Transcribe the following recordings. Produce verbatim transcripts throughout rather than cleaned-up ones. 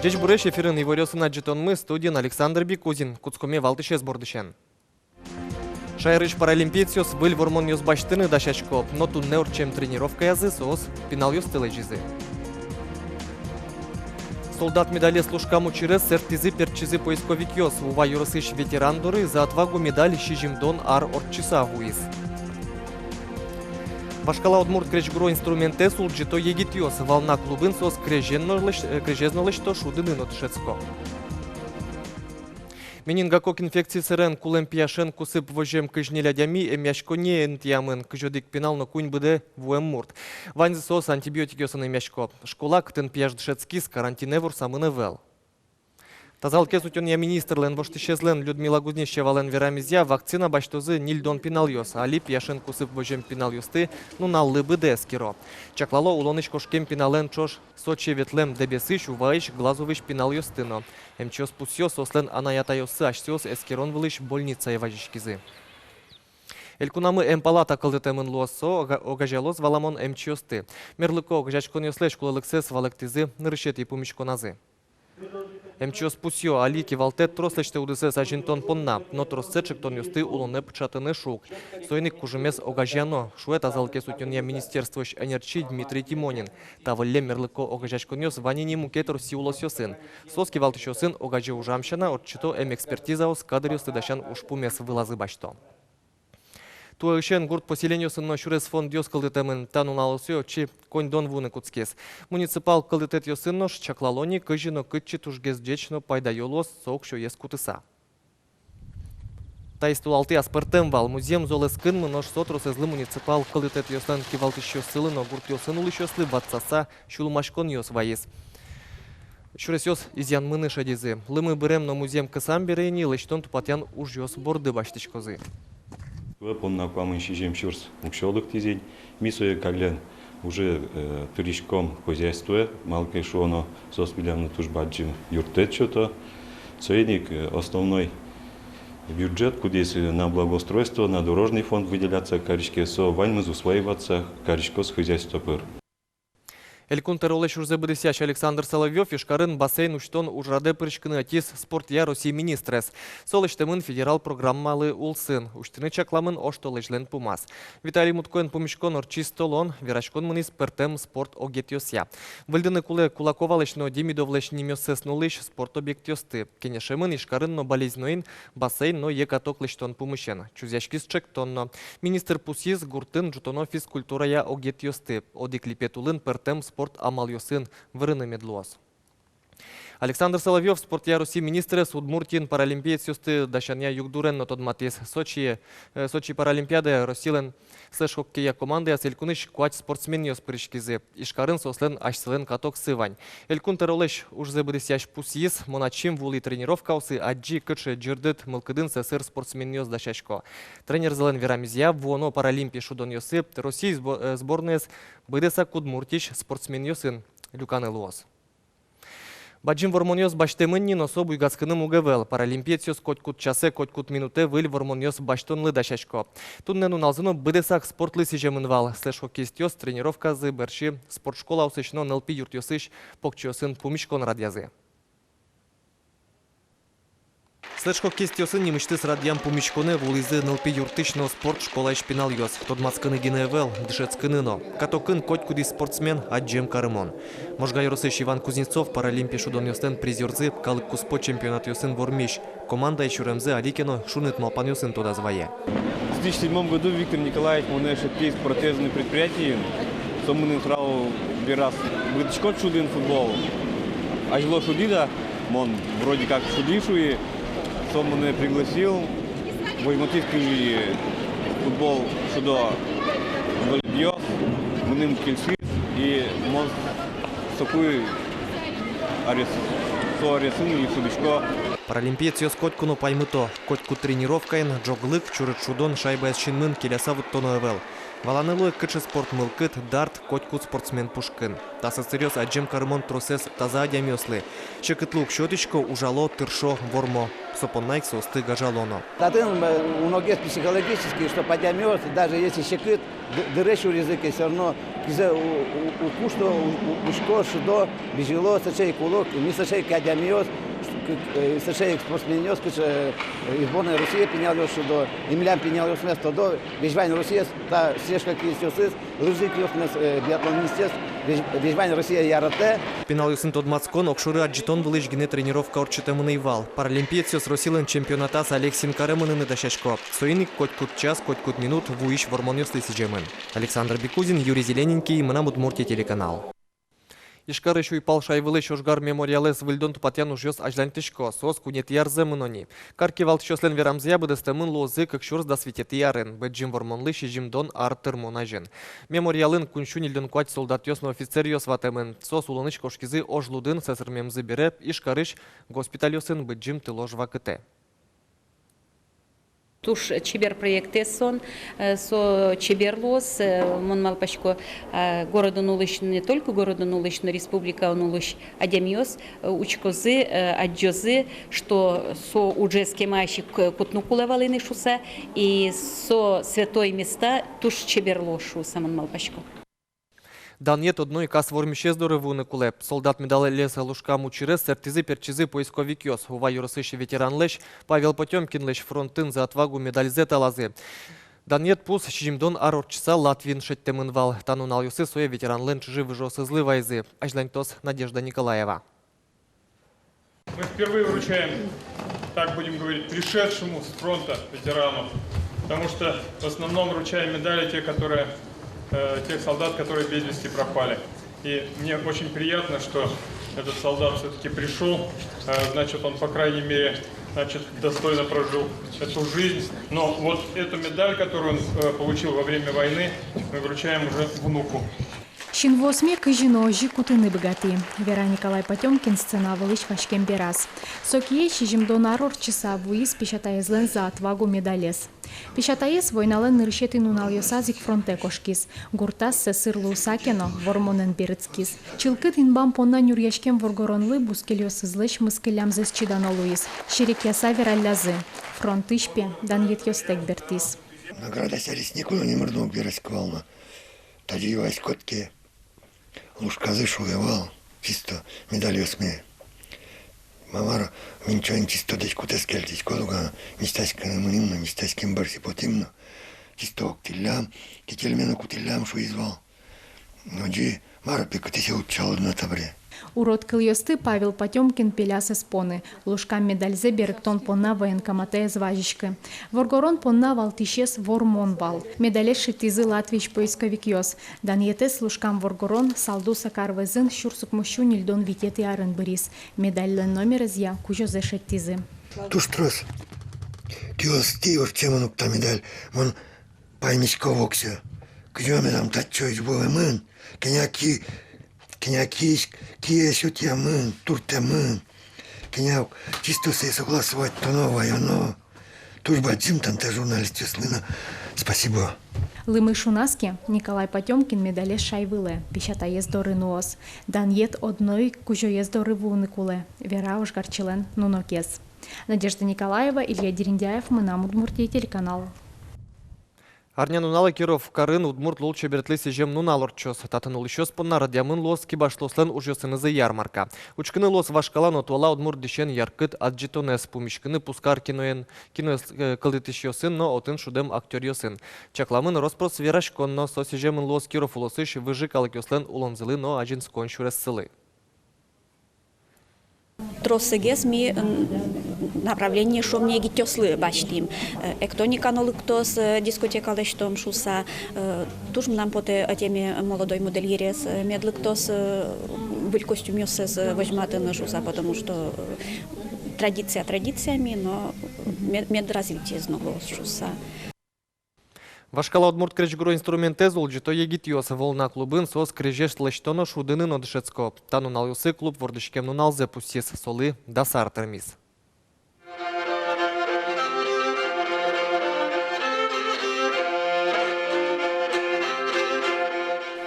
Ӟечбуресь! Эфирын иворъёсын адӟытонмы, студиын Александр Бикузин. Кутскомы валтӥсез бордысен. Шаерысь паралимпиецъёс выль вормонъёс басьтыны дасясько. Но туннэ ортчем тренировкаязы соос пиналъёсты лэзизы. Солдат медалез лушкам учырез сэрттӥзы-пертчизы поисковикъёс. Ува ёросысь ветеран доры «За отвагу» медаль сизьымдон ар ортчыса вуиз. Вашкала удмурт крезьгуро инструментэз улӟыто егитъёс. «Волна» клубын соос крезен но лэсь-, э, крезез но лэсьто, шудыны но дышетско. Менингококк инфекция сэрен кулэм пияшен кусып возем кызь ньыль адями эмъяськонние интыямын. Кызь одӥг пинал но куинь быдэ вуэм мурт. Ваньзы соос антибиотикъёсын эмъясько. Школа, кытын пияш дышетскиз, карантинэ ворсамын ӧвӧл. Тазалыкез утёнъя министрлэн воштӥсезлэн Людмила Гузнищевалэн верамезъя, вакцина басьтозы ньыльдон пиналъёс. Али пияшен кусып возем пиналъёсты нуналлы быдэ эскеро. Чаклало улонысь кошкем пиналэн ӵош Сочие ветлэм Дэбесысь, Уваысь, Глазовысь пиналъёсты но. Эмчиос пусъё, соослэн анай-атайёссы асьсэос эскерон вылысь больницае вазиськизы. Элькунамы эмпалата кылдытэмын луоз. Со ога-, огазеялоз валамон эмчиосты. Мерлыко огазеяськонъёслэсь кулэлыксэс валэктӥзы нырысетӥ пумиськоназы. Эмчиос пусъё, али кивалтэт трос лэсьтэ удысэз азинтон понна, но троссэ ӵектонъёсты улонэ пыӵатыны шуг. Соин ик кужымез огазеяно, шуэ тазалыкез утёнъя министерствоысь ӧнерчи Дмитрий Тимонин. Та выллем мерлыко огазеяськонъёс вань ини мукет Россия улосъёсын. Соос кивалтӥсьёсын огазе ужам сяна ортчыто эмэкспертизаос, кадръёсты дасян ужпумез вылазы басьто. Туэысен гурт поселениосын но сюрес фондъёс кылдытэмын. Та нуналозь отчы коньдон вуыны кутскиз. Муниципал кылдытэтъёсын нош чаклало ни, кызьы но кытчы тужгес ӟеч но пайдаё луоз со уксёез кутыса. Таиз толалтэ аспӧртэм вал. Музъем золэз кынмы, нош со тросэзлы муниципал кылдытэтъёслэн кивалтӥсьёссылы но гуртъёсын улӥсьёслы ватсаса сюлмаськонъёс вайиз. Сюресъёс изъянмыны шедизы. Лымы бырем но музъем кысам бере ини лэсьтон-тупатъян ужъёс борды басьтӥськозы. Туэ понна куамын сизьым сюрс уксё лыктӥз ини. Ми сое каллен уже, э, тырӥськом хозяйствое, малы ке шуоно, соос милемлы туж бадӟым юрттэт сёто. Соин ик, э, основной бюджет, кудӥз, э, на благоустройство, на дорожный фонд выделяться кариське, со ваньмыз усваиваться кариськоз хозяйство пыр. Элькун тӧролэсь ужзэ быдэсъясь Александр Соловьёв Ижкарын бассейн усьтон ужрадэ пыриськыны ӧтиз спортъя Россия министрез. Со лэсьтэмын федерал программалы улсын. Усьтыны чакламын оштолэзьлэн пумаз. Виталий Муткоен пумиськон ортчиз толон, вераськон мынӥз пӧртэм спорт огетъёсъя. Выльдыны кулэ Кулаковалэсь но Демидовлэсь нимъёссэс нуллӥсь спорт объектъёсты. Кенешемын Ижкарын но Балезиноын бассейн но йӧ каток лэсьтон пумысен. Чузъяськиз ӵектон но. Министр пусйиз, гуртын ӝутоно физкультурая огетъёсты. Одӥг липет улын пӧртэм спорт амалъёсын вырыны мед луоз. Александр Соловьёв спортъя Россия министрез Удмуртиын паралимпиецъёсты дасянъя югдурен но тодматӥз. Сочи, э, Сочи Паралимпиадае Россилэн следж-хоккея командаяз элькунысь куать спортсменъёс пыриськизы. Ижкарын соослэн асьсэлэн катоксы вань. Элькун тӧролэсь ужзэ быдэсъясь пусйиз: мон ачим вуылӥ тренировкаосы, адӟи, кыӵе ӟырдыт мылкыдын сэсыр спортсменъёс дасясько. Тренерзылэн верамезъя, вуоно Паралимпи шудонъёсы Россия сбо-, э, сборноез быдэсак Удмуртиысь спортсменъёсын люканы луоз. Бадӟым вормонъёс басьтэмын ни, но со буйгатскыны муг ӧвӧл. Паралимпиецъёс котькуд часэ, котькуд минутэ выль вормонъёс басьтонлы дасясько. Туннэ нуналзы но быдэсак спортлы сӥземын вал. Следж-хоккеистъёс тренировказы бӧрсьы спортшколаосысь но нылпи юртъёсысь покчиосын пумиськон радъязы. Следж-хоккеистъёсын нимысьтыз радъям пумиськонэ вуылӥзы нылпи юртысь но спорт школаысь пиналъёс. Тодматскыны гинэ ӧвӧл, дышетскыны но. Катокын котькудӥз спортсмен адӟем карымон. Можга ёросысь Иван Кузнецов Паралимпи шудонъёслэн призёрзы, калык куспо чемпионатъёсын вормись. Командае сюремзэ али ке но шуныт малпанъёсын тодаз вае. В две тысячи седьмом году Виктор Николаевич монэ шедьтӥз протезный предприятиын. Со мыным сразу бераз: «Быгатӥськод шудыны футбол?» Азьло шудӥ да, мон вроде как шудӥ, шуи. Со монэ пригласил, возьматӥз, кызьы футбол шудо инвалидъёс, мыным кельшиз, и мон соку арес, со аресын ини шудӥсько. Паралимпиецъёс котьку но паймыто: котькуд тренировкаын ӝоглык, чурыт шудон, шайбаез синмын келяса вуттоно ӧвӧл. Валаны луэ, кыӵе спорт мылкыд, дарт котькуд спортсмен пушкын. Та сӧсыръёс адӟем карымон тросэз таза адямиослы. Секытлы уг сётӥсько, ужало, тыршо, вормо. Со понна ик соосты гажало но. Татын, э, уногес психологически, чтоб адямиос, даже если секыт, ды-, дыре сюризы ке, всё равно кызьы у-, у-, уг кушто, у-, у-, учко, шудо, бызьыло, сыӵе ик уло, ми сыӵе ик адямиос, ш-, к-, к-, э, сыӵе ик спортсменъёс, кыӵе, э, сборной России пиналъёс шудо, и милям пиналъёсмес тодо, весь вань Россиез та стежка киысьёсыз, лыжникъёсмес, э, биатлонистъёс, весь, весь вань Россия яратэ. Пиналъёсын тодматскон огшоры адӟытон вылысь гинэ тренировка ортчытэмын ӧй вал. Паралимпиецъёс Россилэн чемпионатаз алексин каре мыныны дасясько. Соин ик котькуд час, котькуд минут вуись вормонъёслы сӥземын. Александр Бекузин, Юрий Зелененький, «Мынам Удмуртие» телеканал. Ижкарысь уйпал шайвылысь ожгар мемориалэз выльдон-тупатъян ужъёс азьланьтӥсько, соос куинетӥ арзэ мыно ни. Кар кивалтӥсьёслэн верамзыя, быдэстэмын луозы кык сюрс дас витетӥ арын, Быдӟым Вормонлы сизьымдон ар тырмон азьын. Мемориалын куинь сю ньыльдон куать солдатъёс но офицеръёс ватэмын. Соос улонысь кошкизы ож лудын, сӧсырмемзы бере, Ижкарысь госпитальёсын Быдӟым тылож вакытэ. Туж чебер проектэз со, э, со чебер луоз, э, мон малпасько, э, городын улӥсь, не только городын улӥсь, но республикаын улӥсь адямиос, э, учкозы, э, адӟозы, что со ужез кемалась ик, э, кутыны кулэ вал ини шуыса, и со святой места туж чебер луоз шуыса, мон малпасько. Данъет одно ик ас вормисез доры вуыны кулэ. Солдат медалез лушкам учырез сэрттӥзы-пертчизы поисковикъёс. Ува ёросысь ветеранлэсь Павел Потёмкинлэсь фронтын «За отвагу» медальзэ талазы. Данъет пус сизьымдон ар ортчыса Латвиын шедьтэмын вал. Та нуналъёсы сое ветеранлэн чыжы-выжыосызлы вайизы. Азьланьтоз Надежда Николаева. Мы впервые вручаем, так будем говорить, пришедшему с фронта ветерану, потому что в основном вручаем медали те, которые, э, тех солдат, которые без вести пропали. И мне очень приятно, что этот солдат всё-таки пришёл, э, значит, он, по крайней мере, значит, достойно прожил эту жизнь. Но вот эту медаль, которую он, э, получил во время войны, мы вручаем уже внуку. Синвуосме кызьы но озьы кутыны быгатӥ, вера Николай Потёмкин сцена вылысь васькем бераз. Со кие сизьымдон ар ортчыса вуиз песятаезлэн «За отвагу» медалез. Песятаез войналэн нырысетӥ нуналъёсаз ик фронтэ кошкиз. Гуртаз сӧсыр луыса ке но, Вормонэн берытскиз. Чылкыт инбам понна нюръяськем воргоронлы бускельёсызлэсь мыскыллямзэс чидано луиз. Серекъяса вераллязы: фронтысь, пе, данъетъёстэк бертӥз. Награда сярысь никуно номыр но уг вераськы вал на. Тазьы юаськод ке, лушказы шуэ вал чисто медальёсме. Ма мар, минчоен чисто дӥськутэз кельтӥськод ук, а мисьтаськыны мынӥм но, мисьтаськем бӧрсьы потӥм но, чисто октӥллям, кительме но кутӥллям шуиз вал. Нош ӟи мар, пе, кытысь утчалод на табере. Урод кылъёсты Павел Потёмкин пеляз ӧз поны. Лушкам медальзэ берыктон понна военкоматэ ӧз вазиськы. Воргорон понна валтӥсез Вормон вал. Медалез шедьтӥзы Латвиысь поисковикъёс. Данъетэз лушкам воргорон Салду-Сакар вӧзын сюрс укмыс сю ньыльдон витетӥ арын быриз. Медальлэн номерезъя кузёзэ шедьтӥзы. Туж трос киостӥ ортчемын ук та медаль. Мон паймисько воксё, кызьы медам татчозь вуэмын, кӧня ки-, кӧня киысь кие сётъямын, туртэмын. Кӧня ук чисто сое согласовать кароно, ваёно. Туж бадӟым тантэ журналистъёслы но спасибо. Лымы шуназ ке, Николай Потёмкин медалез шайвылэ, песятаез доры нуоз. Данъет одно ик кузёез доры вуыны кулэ, вера ожгарчилэн нунокез. Надежда Николаева, Илья Дерендяев, «Мынам Удмуртие» телеканал. Арнянуналэ Кировкарын удмурт лулчеберетлы сӥзем нунал ортчоз. Татын улӥсьёс понна радъямын луоз кибашлыослэн ужъёсынызы ярмарка. Учкыны луоз вашкала но туала удмурт дӥсен яркыт адӟытонэз, пумиськыны Пузкар киноен, киноез, э, кылдытӥсьёсын но отын шудэм актёръёсын. Чакламын рос-прос вераськон но, со сӥземын луоз Киров улосысь выжы калыкъёслэн улонзылы но азинскон сюрессылы. Тросгес ми, м, направление, шуом ни, егитъёслы басьтӥм. Э, «Эктоника» но лыктоз, э, дискотека лэсьтом шуыса, э, туж мынам потэ ӧтеме молодой модельерез, э, мед лыктоз, э, выль костюмъёссэс, э, возьматыны шуыса, потому что, э, традиция традициями, но мед, мед развитиез но луоз шуыса. Вашкала удмурт крезьгуро инструментэз улӟыто егитъёс. «Волна» клубын соос крезез лэсьтоно, шудыны но дышетско. Та нуналъёсы клуб вордӥськем нуналзэ пусйиз, солы дас ар тырмиз.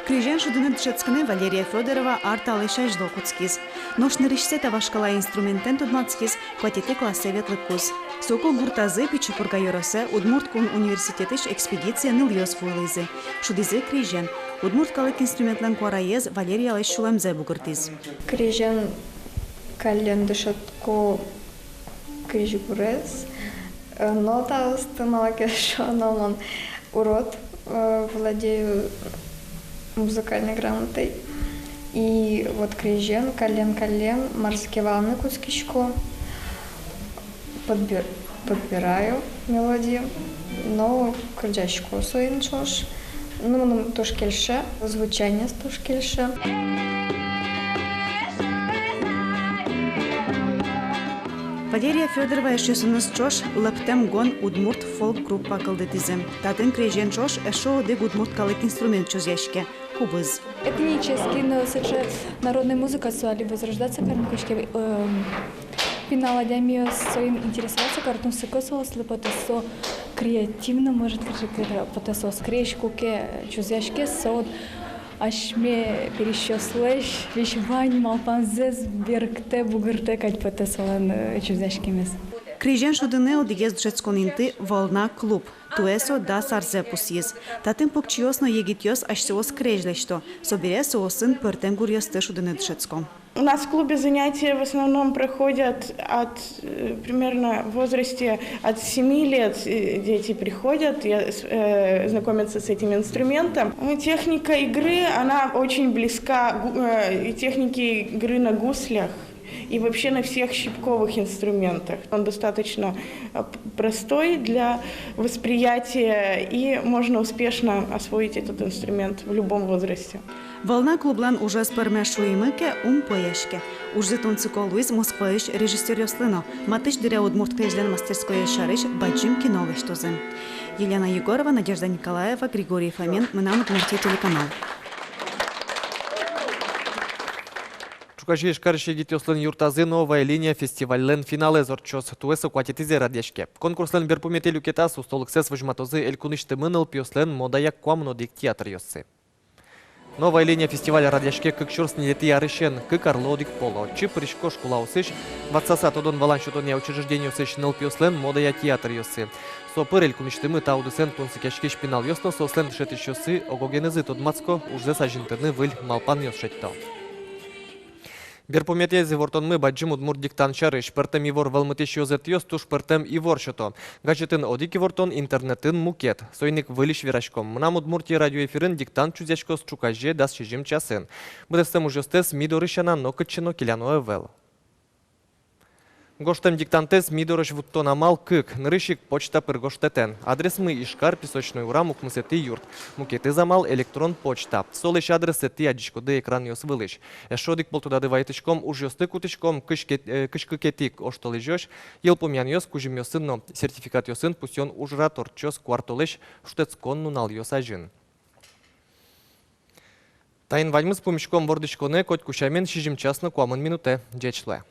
Крезен шудыны дышетскыны Валерия Фёдорова ар талэсь азьло кутскиз. Нош нырысьсэ та вашкала инструментэн тодматскиз куатетӥ классэ ветлыкуз. Соку гуртазы, Пичи Пурга ёросэ, Удмурт кун университетысь экспедицие нылъёс вуылӥзы. Шудӥзы крезен. Удмурт калык инструментлэн куараез Валериялэсь сюлэмзэ бугыртӥз. Крезен каллен дышетско крезьгурез, э, нотаосты, малы ке шуоно, мон урод, э, владею музыкальной грамотой. И вот крезен каллен-каллен мар ке валаны кутскисько, подбир-, подбираю мелодии, но кырӟасько соин ӵош. Ну, мыным туж кельше, звучаниез туж кельше. Валерия Фёдорова эшъёсыныз ӵош «Лэптэм гон» удмурт фолк-группа кылдытӥзы. Татын крезен ӵош эшшо одӥг удмурт калык инструмент чузъяське — кубыз. Этнический, но сыӵе народной музыка, со али возрождаться карыны кутске, эм, пинал адямиос соин интересоваться каро, тунсыко соослы потэ, со креативно, может, кыӵе ке потэ, соос крезь куке чузъяське, со вот асьме пересьёслэсь весь вань малпанзэс берыктэ, бугыртэ кадь потэ солэн, э, чузъяськемез. Крезен шудыны одӥгез дышетскон инты — «Волна» клуб. Туэ со дас арзэ пусйиз. Татын покчиос но егитъёс асьсэос крезь лэсьто. Собере соосын пӧртэм гуръёсты шудыны дышетско. У нас в клубе занятия в основном проходят от, э, примерно в возрасте от семи лет, э, дети приходят, я, с-, э, знакомятся с этим инструментом. Э, техника игры, она очень близка гу-, э, и технике игры на гуслях, и вообще на всех щипковых инструментах. Он достаточно, э, п-, простой для восприятия, и можно успешно освоить этот инструмент в любом возрасте. «Волна» клублэн ужез пӧрме, шуимы ке, ум пӧяське. Ужзы тунсыко луиз Москваысь режиссёръёслы но. Матысь дыре удмурт крезьлэн мастерскоез сярысь бадӟым кино лэсьтозы. Елена Егорова, Надежда Николаева, Григорий Фомин, «Мынам Удмуртие» телеканал. Ӵуказе Ижкарысь егитъёслэн юртазы «Новая линия» фестивальлэн финалэз ортчоз. Туэ со куатетӥзэ радъяське. Конкурслэн берпуметӥ люкетаз устолыксэс возьматозы элькунысьтымы нылпиослэн модая куамын одӥг театръёссы. «Новая линия» фестиваль радъяське кык сюрс ньылетӥ арысен, кык арлы одӥг пол. Отчы пырисько школаосысь, ватсаса тодон-валан сётонъя учреждениосысь нылпиослэн модая театръёссы. Со пыр элькунысьтымы та удысэн тунсыкъяськись пиналъёс но соослэн дышетӥсьёссы ог-огенызы тодматско, ужзэс азинтыны выль малпанъёс шедьто. Берпуметӥез ивортонмы бадӟым удмурт диктант сярысь. Пӧртэм ивор вӧлмытӥсь ёзэтъёс туж пӧртэм ивор сёто. Газетын одӥг ивортон, интернетын мукет. Соин ик выльысь вераськом: «Мынам Удмуртие» радиоэфирын диктант чузъяськоз ӵуказе дас сизьым часын. Быдэстэм ужъёстэс ми дорысь сяна нокытчы но келяно ӧвӧл. Гожтэм диктантэз ми дорозь вуттон амал кык. Нырысь ик почта пыр гожтэтэн. Адресмы: Ижкар, Песочной урам, укмысэтӥ юрт. Мукетыз амал — электрон почта. Солэсь адресэз тӥ адӟиськоды экранъёс вылысь. Эшшо одӥг пол тодады вайытӥськом: ужъёсты кутӥськом кызь кык-, э, кызь кыкетӥ оштолэзёзь. Йылпумъянъёс кузьымъёсын но сертификатъёсын пусъён ужрад ортчоз куартолэзь шутэтскон нуналъёс азьын. Таин ваньмыз. Пумиськом вордӥськонэ котьку сямен сизьым час но куамын минутэ. Ӟеч луэ.